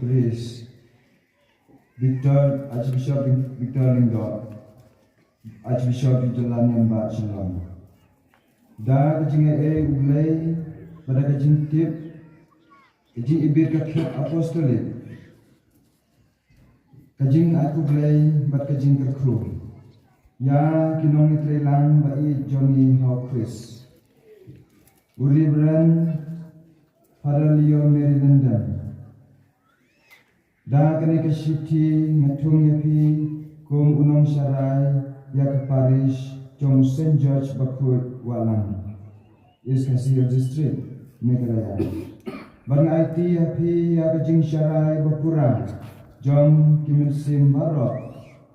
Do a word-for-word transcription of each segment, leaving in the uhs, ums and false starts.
Priest Victor, Archbishop Victor Lyngdoh, Archbishop jong ka jylla Myanmar Shillong. Da ka jingaiei U Blei bad da ka jingtip, ka jingibit ka khet apostolic, ka jingai khublei bad ka jingkyrkhu ïa ki nongïatreilang ba ïeit jong ngi ha U Khrist, u Reverend Father Leo Mary Lynden. Da kane ka shithi nga thung ïa phi kum u nongsharai ïa ka parish jong Saint George Bakhuid Wahlang, East Khasi Hills District, Meghalaya. Bad nga aiti ïa phi ïa ka jingsharai bapura jong ki mynsiem baroh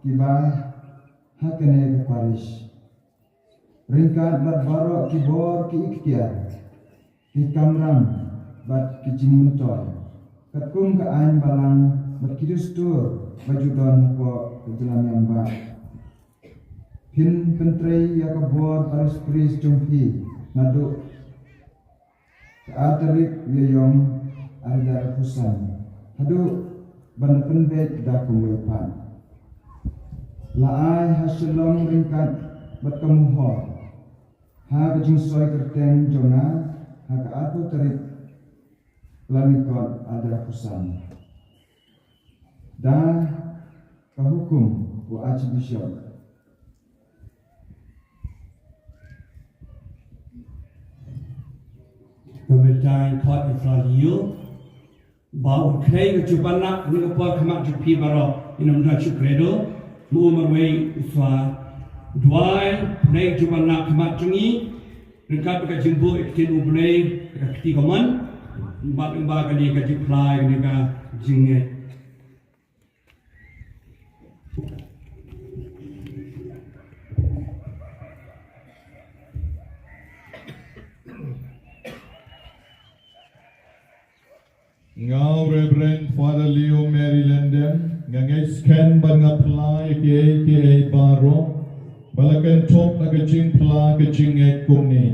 kiba ha kane ka parish, ryngkat bad baroh ki bor ki ikhtiar, ki kamram bad ki jingmyntoi, katkum ka aiñ balang bad ki dustur ba ju don hapoh ka jylla Myanmar. Phin pyntrei ïa ka bor parish priest jong phi naduh ka ar tarik Ïaïong ar hajar arphew san haduh ban da pynbeit da kumwei pat. La ai ha Shillong ryngkat bad ka mohor ha ka jingsoi kyrteng jong nga ha ka arphew tarik Kyllalyngkot ar hajar arphew san. Da ka hukum u Archbishop. Ka mynta ngi khot ïa u Father Leo ba un khrei ka jubab na ka por khmat jong phi baroh. Ïa u nongshakri, u marwei u sa duwai, khrei ka jubab na khmat jong ngi ryngkat bad ka jingbuh ïa ka ktien U Blei, ka kti kamon, bad lyngba kane ka jingphla ïa kane ka jingngeit. Nga u Reverend Father Leo Mary Lynden, nga ngeit skhem bad nga phla ïa kiei kiei baroh ba la kynthup na ka jingphla ka jingngeit kumne.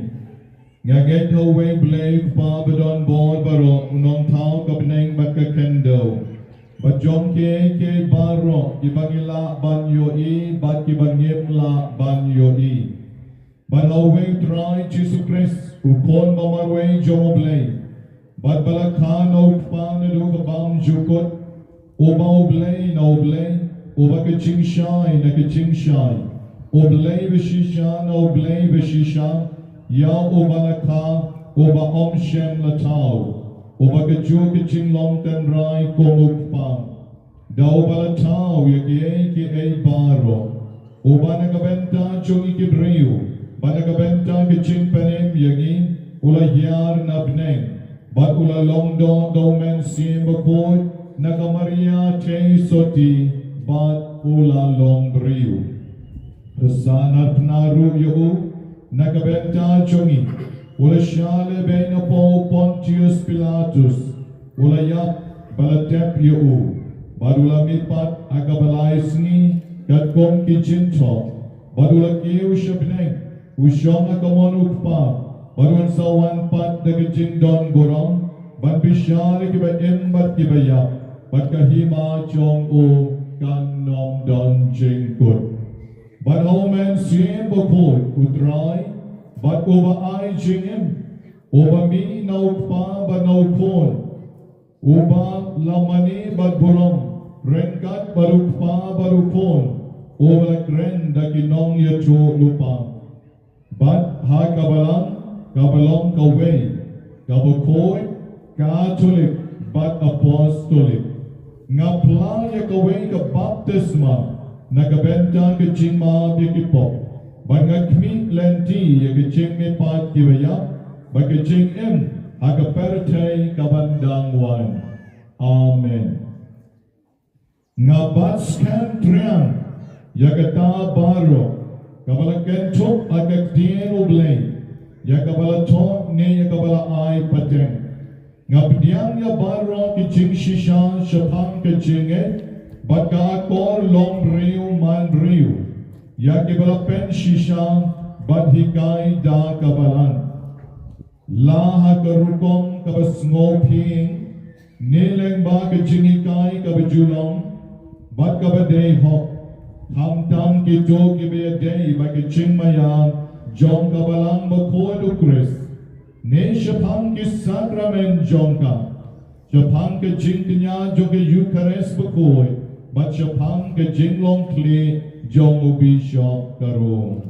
Nga ngeit ha uwei U Blei U Kpa badonbor baroh, u nongthaw ka bneng bad ka khyndew, bad jong kiei kiei baroh kiba ngi lah ban ïohi bad kiba ngim lah ban ïohi. Bad ha uwei U Trai Jisu Khrist, u Khun ba marwei jong U Blei, bad ba la kha na U Kpa naduh ka bymjukut, uba U Blei na U Blei, uba ka jingshai na ka jingshai, U Blei bashisha na U Blei bashisha, ïa uba la kha, uba ym shym la thaw, uba kajuh ka jinglong tynrai kum U Kpa. Da uba la thaw ïa kiei kiei baroh, uba na ka bynta jong ngi ki briew bad na ka bynta ka jingpynim ïa ngi, u la hiar na bneng, bad u la long doh da U Mynsiem Bakhuid na ka Maria Theisotti, bad u la long briew. Te sa narphna ruh ïa u na ka bynta jong ngi, u la shah lehbeiñ hapoh u Pontius Pilatus, u la ïap bad la tep ïa u, bad u la mihpat ha kaba lai sngi katkum ki jingthoh, bad u la kiew sha bneng, u shong ha kamon U Kpa, bad un sa wan pat da ka jingdon burom ban bishar ïa kiba im bad kiba ïap, bad ka hima jong u kan ym don jingkut. Bad ha U Mynsiem Bakhuid U Trai, bad uba ai jingim, uba mih na U Kpa bad na U Khun, uba la mane bad burom ryngkat bad U Kpa bad U Khun, uba la kren da ki nongïathuhlypa. Bad ha ka balang kaba long kawei, kaba khuid, Katholik bad Apostolik, nga phla ïa kawei ka baptisma na ka bynta ka jingmap ïa ki pop, bad nga khmih lynti ïa ka jingmihpat kiba ïap bad ka jingim ha ka pyrthei kaban dang wan. Amen. Nga bat skhem triang ïa kata baroh kaba la kynthup ha ka ktien U Blei, ïa kaba la thoh ne ïa kaba la ai pateng. Nga pdiang ïa baroh ki jingshisha shaphang ka jingngeit bad ka akor longbriew manbriew, ïa kiba la pynshisha bad hikai da ka balang. La ha ka rukom kaba sngewbha, Ne lyngba ka jinghikai kaba ju long bad kaba dei hok, khamtam kito kiba ïadei bad ka jingmaïan jong ka Balang Bakhuid u Khrist, ne shaphang ki sakramen jong ka, shaphang ka jingkñia jong ka Eukharist Bakhuid bad shaphang ka jinglong khlieh jong u Bishop ka Rom.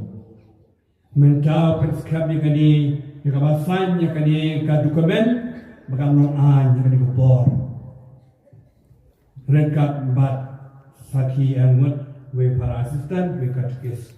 Mynta u pynskhem ïa kane, ïa kaba saiñ ïa kane ka dukumen ba kan long aiñ ïa kane ka por. Ryngkat bad sakhi Elmwood, wei para assistant, wei katekis.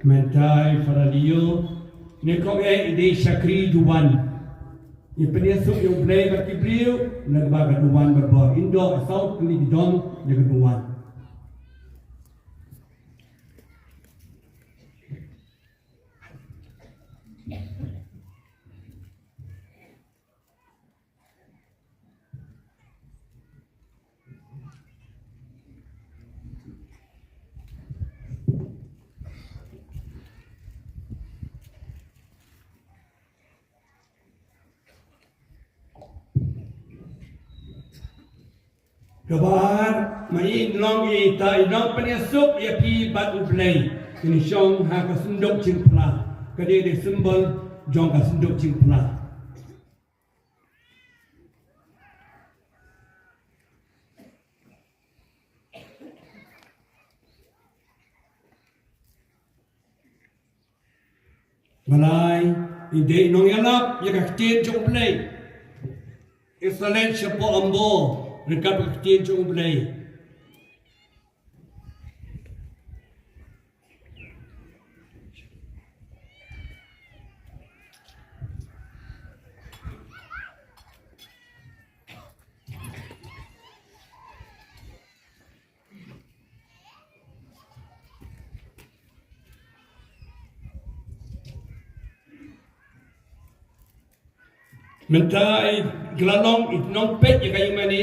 Mynta i Fara Leo, ne kong e i dei shakri duwan. I pynïasuk ïa U Blei bad ki briew, na kaba ka duwan bad bor. Indo a saut kli bidon ïa ka duwan. Kaba ar, ma i nong i ta i nong pynïasuk ïa phi bad U Blei. Kin shong ha ka synduk jingphla. Ka dei dei symbol jong ka synduk jingphla. Malai, i dei nongïalap ïa ka ktien jong U Blei. I sa leit shapoh ambo ryngkat ka ktien jong U Blei. Mynta i ka la long i nongpeit ïa ka ïingmane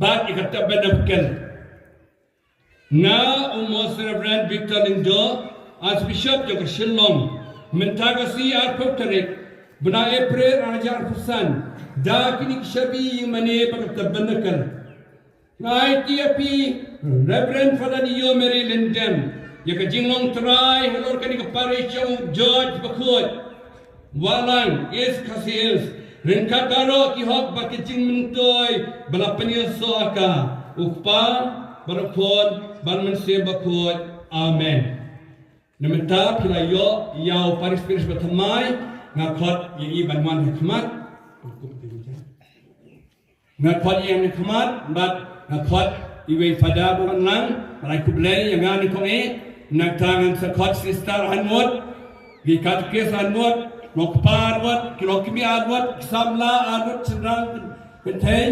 bad ïa ka tabernacle. Nga u Most Reverend Victor Lyngdoh, Archbishop jong ka Shillong, mynta ka sngi arphew tarik bnai April ar hajar arphew san, da kine ki shabi ïingmane bad ka tabernacle. Nga aiti ïa phi, Reverend Father Neo Mary Lyngdoh, ïa ka jinglong trai halor kane ka parish jong u George Bakhuid, Wahlang, East Khasi Hills, ryngkat baroh ki hok bad ki jingmyntoi ba la pynïasoh ha ka, u Kpa, bad u Khun, bad u Mynsiem Bakhuid. Amen. Na mynta phi la ïoh ïa u parish priest ba thymmai, nga khot ïa i ban wan ha khmat. Nga khot ïa nga khmat, bad nga khot iwei Father ba wan lang, ba la khublei ïa nga nyngkong eh. Nangta ngan sa khot Sister Hanmut, Ki katkis arngut, nongkpa arngut, ki longkmie arngut, ki samla arngut, shynrang kynthei,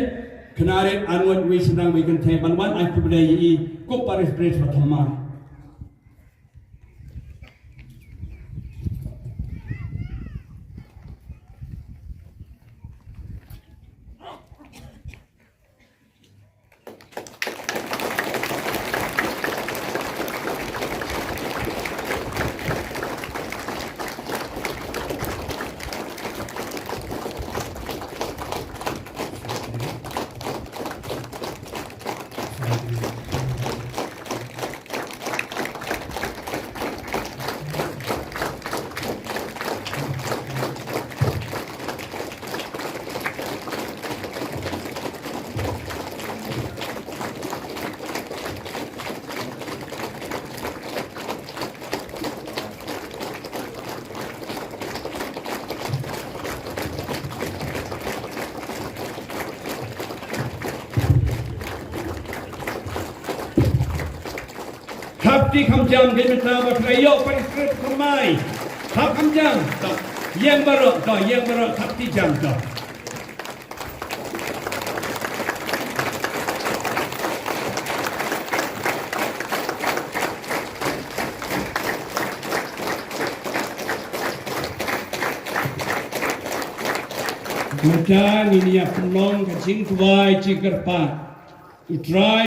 khynnah rit arngut, wei shynrang wei kynthei, ban wan ai khublei ïa i kum Parish Priest ba thymmai. Thap kti kham jam, dei mynta ba phi la ïoh Parish Priest thymmai. Thap kham jam, to. Ïeng baroh, to, ïeng baroh, thap kti jam, to. Mynta ngin ïa pynlong ka jingduwai jingkyrpad. U Trai